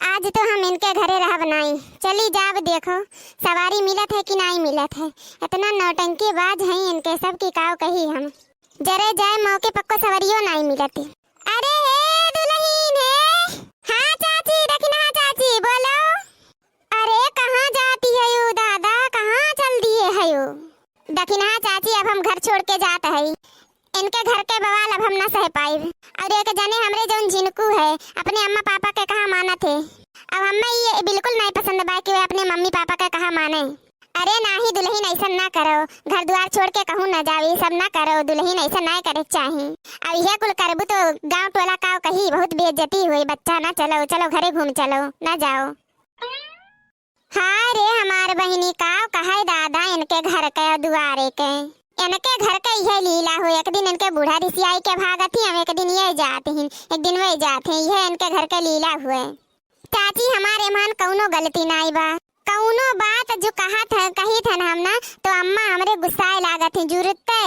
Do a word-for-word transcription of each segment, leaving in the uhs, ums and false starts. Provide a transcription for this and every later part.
आज तो हम इनके घरे रहब नाई, चली जाब। देखो सवारी मिलत है कि नाई मिलत है। इतना नौटंकीबाज हैं इनके सब की काव कही हम। जरे जाए मौके पक्को सवरियो नाई मिलत। अरे हे दुलहिन हे। हाँ चाची, दखिनहा चाची, बोलो। अरे कहाँ जाती हयो दादा, कहाँ चल दिए हयो? दखिनहा चाची, अब हम घर छोड़ के जात हई। इनके घर के बवाल अब हम ना सह पाइब। और एक जने हमरे जौन झिनकू है, अपने अम्मा पापा के कहा मानत है। अब हमें ये बिल्कुल नहीं पसंद बा कि वे अपने मम्मी पापा के कहा माने। अरे नाही दुलहिन, ऐसन ना करो, घर द्वार छोड़ के कहूँ ना जाओ, ये सब ना करो दुलहिन, ऐसा ना करे के चाही। अब ये कुल करबू तो गाँव टोला काव कही, बहुत बेइज्जती हुई, बच्चा ना चलो, चलो घरे घूम चलो, ना जाओ। हाय रे हमार बहिनी, काव कहे दादा इनके घर के और दुआरे के। इनके घर के यह लीला हुए, एक दिन इनके बूढ़ा रिसियाई के भागत ही, हम एक दिन ये जात ही, एक दिन वही जात ही, यह इनके घर के लीला हुए। चाची हमार एमान कौनो गलती नाई बा, कौनो बात जो कहत है, कही थन हम ना, तो अम्मा हमरे गुस्साए लागत ही, जुरते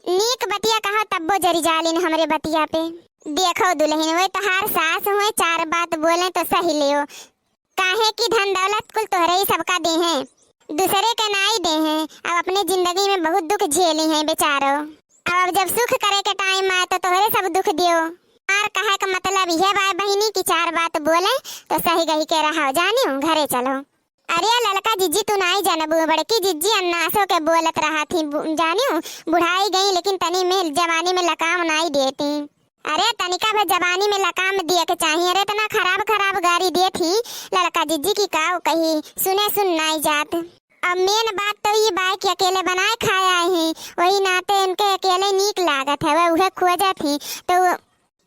नीक बतिया कहा तब्बो जरी जालिन हमरे बतिया पे। देखो दुलहिन, वे तोहार सास हुए, चार बात बोले तो सही लियो, काहे कि धन दौलत कुल तोहरे ही सबका देहें, दूसरे के नाई देहें। अब अपने जिंदगी में बहुत दुख झेली हैं बेचारो। अब, अब जब सुख करे के टाइम आए तो तोहरे सब दुख दियो। हमार कहे का मतलब यह बा बहिनी कि चार बात बोले तो सही गही के रहो, जानियो घरे चलो। अरे ललका जिज्जी तू नाई जानबू, बड़की जिज्जी अन्नासो के बोलत रहा थी, बु-, जानियो बुढ़ाई गई लेकिन तनी में जवानी में लकाम नाई देती। अरे तनिका भर जबानी में लगाम दिए के चाही। अरे इतना खराब खराब गारी देत ही ललका जिज्जी की काव कही, सुने सुन नाई जात। अब मेन बात तो ई बा कि अकेले बनाए खाए आए ही, वही नाते इनके अकेले नीक लागत है, वह उहे खोजत ही। तो,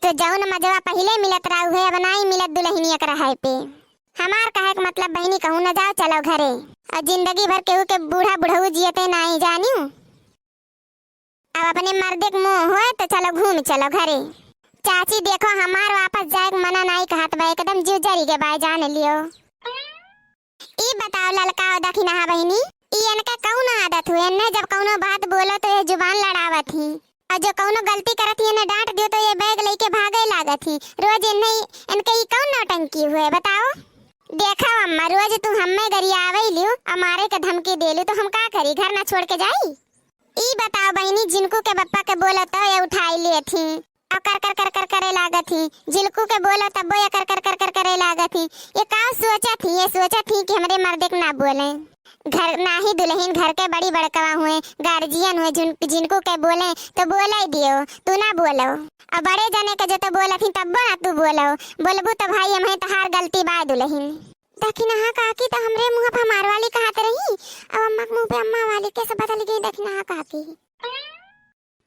तो जौन मजवा पहिले मिलत रहा उहे अब नाई मिलत दुलहिनिया के रहे पे। हमार कहे के मतलब बहिनी कहूँ न जाओ, चलो घरे। और जिंदगी भर केहू के बूढ़ा बुढ़ऊ जियते नाई जानियो। अब अपने मर्दे के मुँह होए तो चलो घूम चलो घरे। चाची देखो हमार वापस जाए के मना नाई कहत बा, एकदम जीव जरी के बाय जान लियो। ई बताओ ललका और दखिनहा बहिनी, ई इनका कौन आदत हुए? इन्हें जब कौनो बात बोलो तो ये जुबान लड़ावत ही, और जो कौनो गलती करत ही इन्हें डांट दियो तो ये बैग लेके भागे लागत ही। रोज इन्हें, इनके ई कौन नौटंकी हुए बताओ? देखो अम्मा, रोज तू हमें गरियावे लियो और मारे के धमकी दे लियो तो हम का करी, घर ना छोड़ के जाई? ई बताओ बहिनी, जिनको के बप्पा के बोलो तो ये उठाई लेत ही, और कर कर कर कर करे लागत ही। जिनको के बोलो तब्बो ये कर कर कर कर करे लागत ही। ये का सोचत ही? ये सोचत ही कि हमरे मर्दे के ना बोले। घर नाही दुलहिन, घर के बड़ी बड़कवा हुए, गार्जियन हुए, जिन-, जिनको के बोले तो बोले दियो, तू ना बोलो। और बड़े जने के जो तो बोलत ही तब्बो ना तू बोलो, बोलबू तो भाई हमें तहार गलती बा दुलहिन। दखिनहा काकी तो हमरे मुँह पे हमार वाली कहत रही, अब अम्मा के मुँह पे अम्मा वाली कैसे बदल गई दखिनहा काकी।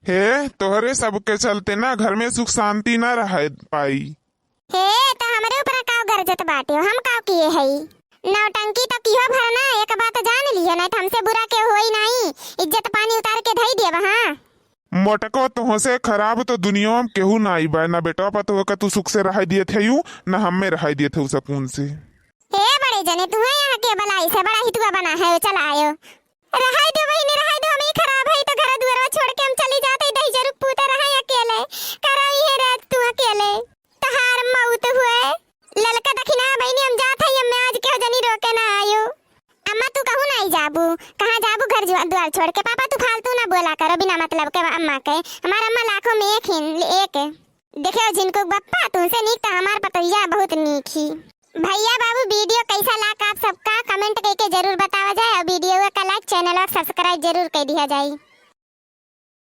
हे, तोहरे सबके चलते ना घर में सुख शांति ना रह पाई। हे, तो हमरे ऊपर का गरजत बाटे हो? हम का किए हई? नौटंकी तो किहो भर ना, एक बात जान लियो, नहीं तो हमसे बुरा के होई नहीं, इज्जत पानी उतार के धई देब। हाँ, मोटको, तोहसे खराब तो दुनिया में केहू नाई बा, ना बेटवा पतोह के तू सुख से रहाई दियत हयू, ना हमें रहाई दियत हऊ सकून से। हे बड़े जने, तू है यहाँ के बलाई से बड़ा हितुआ बना है, चला आयो। रहाई दो बहिनी, रहाई दो, हम ही खराब है तो घर दुआरवा छोड़ के हम चली जाते, दही जरूर पूते रहे अकेले, कराई है रात तू अकेले, तहार मौत हुए। ललका दखिना बहिनी, हम जात है, हमें आज केहू जनी रोके ना आयो। अम्मा, तू कहूँ नाई जाबू? कहाँ जाबू घर जुआ-, द्वार छोड़ के? पापा, तू फालतू ना बोला करो बिना मतलब के अम्मा के। हमार अम्मा लाखों में एक हिन, एक। देखियो झिनकू बप्पा, तुमसे नीक तो हमार पतोहिया बहुत नीक ही। भैया बाबू, video कैसा लाग आप सबका comment करके जरूर बतावा जाए और video का like, channel का subscribe जरूर कर दिया जाए।